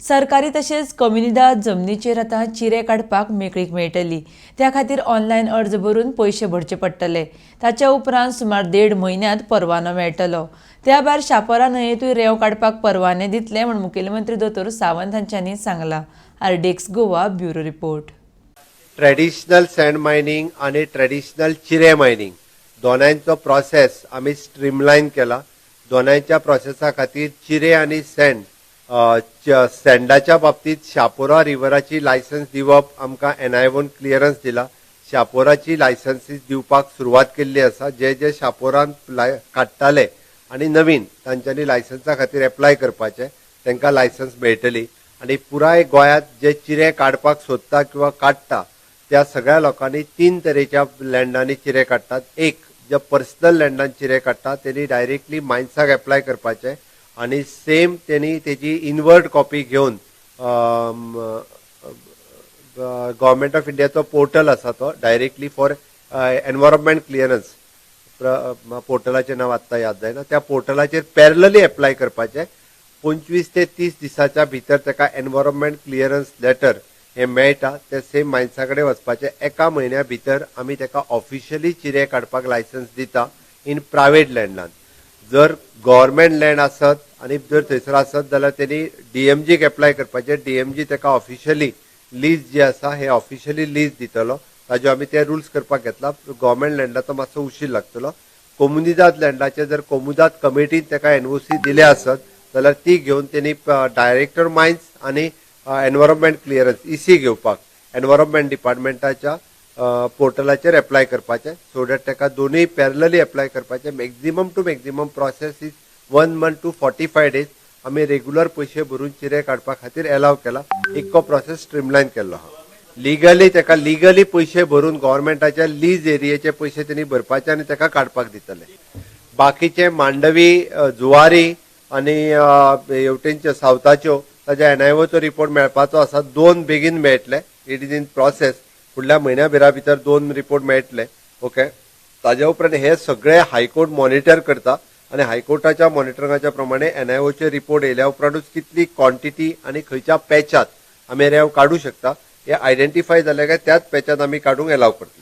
सरकारी तशेंच कम्युनिदाद जमनीचेर आतां चिरे काडपाक मेकळीक मेळटली. त्या खातीर ऑनलायन अर्ज भरून पयशे भरचे पडटले. ताच्या उपरांत सुमार देड म्हयन्यांत परवानो मेळटलो. त्या भायर शापोरा न्हंयेंतूय रेंव काडपाक परवाने दितले म्हूण मुखेलमंत्री दोतोर सावंत हांच्यांनी सांगलां. RDX Goa bureau report. Traditional sand mining आणि ट्रेडिशनल चिरे मायनिंग दोनांयचो प्रोसेस आमी स्ट्रीमलायन केला. दोनांयच्या प्रोसेसा खातीर चिरे आनी सँड, सँडाच्या बाबतीत शापोरा रिव्हराची लायसन्स दिवप आमकां एनआयओन क्लियरन्स दिला. शापोराची लायसन्सीस दिवपाक सुरवात केल्ली आसा. जे जे शापोरान काडटाले आनी नवीन तांच्यांनी लायसन्सा खातीर एप्लाय करपाचें, तांकां लायसन्स मेळटली. आनी पुराय गोंयांत जे चिरे काडपाक सोदता किंवा काडटा त्या सगळ्या लोकांनी तीन तरेच्या लँडांनी चिरे काडटात. एक, जे पर्सनल लँडान चिरे काडटा तेणी डायरेक्टली मायन्साक एप्लाय करपाचें आनी सेम तेणी तेजी इनवर्ड कॉपी घेवन गव्हर्मेंट ऑफ इंडियाचो पोर्टल आसा, तो डायरेक्टली फॉर एनवायरमेंट क्लियरन्स, पोर्टलाचें नांव आत्तां याद जायना, त्या पोर्टलाचेर पॅरलली एप्लाय करपाचें. 25 ते 30 दिसाच्या भितर ताका एनवायरमेंट क्लियरन्स लेटर हें मेळटा. ते सेम मायन्सा कडेन वचपाचें. एका म्हयन्या भितर आमी ताका ऑफिशियली चिरे काडपाक लायसन्स दिता इन प्रायवेट लँडान. जर गव्हर्मेंट लँड आसत आनी जर थंयसर आसत जाल्यार तेणी डीएमजीक एप्लाय करपाचें. डीएमजी ताका ऑफिशियली लीज जी आसा हे ऑफिशियली लीज दितलो. ताज्यो आमी ते रुल्स करपाक घेतला. गव्हर्मेंट लँडाचो मातसो उशीर लागतलो. कोमुनिदाद लँडाचे जर कोमुनिदाद कमिटीन ताका एनओसी दिले आसत जाल्यार ती घेवन तेणी डायरेक्टर मायन्स आनी एनवायरमेंट क्लियरन्स इसी घेवपाक एनवायरमेंट डिपार्टमेंटाच्या पोर्टलाचेर एप्लाय करपाचें, सो that ताका दोनूय पॅरलली एप्लाय करपाचें. Maximum to maximum process is one month to 45 days. आमी रेग्युलर पयशे भरून चिरे काडपा खातीर एलाव केला. इतको प्रोसेस स्ट्रीमलायन केल्लो आहा. लिगली ताका लिगली पयशे भरून गव्हर्मेंटाच्या लीज एरियेचे पयशे तेणी भरपाचे आनी ताका काडपाक दितले. बाकीचे मांडवी, जुवारी आनी हेवटेनच्यो सावथाच्यो ताच्या एनआयओचो रिपोर्ट मेळपाचो आसा. दोन बेगीन मेळटले. It is in process. फुडल्या म्हयन्या भरा भितर दोन रिपोर्ट मेळटले. ओके, ताज्या उपरांत हे सगळे हायकोर्ट मॉनिटर करता आनी हायकोर्टाच्या मॉनिटरिंगाच्या प्रमाणे एनआयओचे रिपोर्ट येयल्या उपरांतूच कितली क्वॉन्टिटी आनी खंयच्या पॅचात आमी रेंव काडूं शकता हे आयडेंटिफाय जाले काय त्याच पॅचात आमी काडूंक एलाव करतले.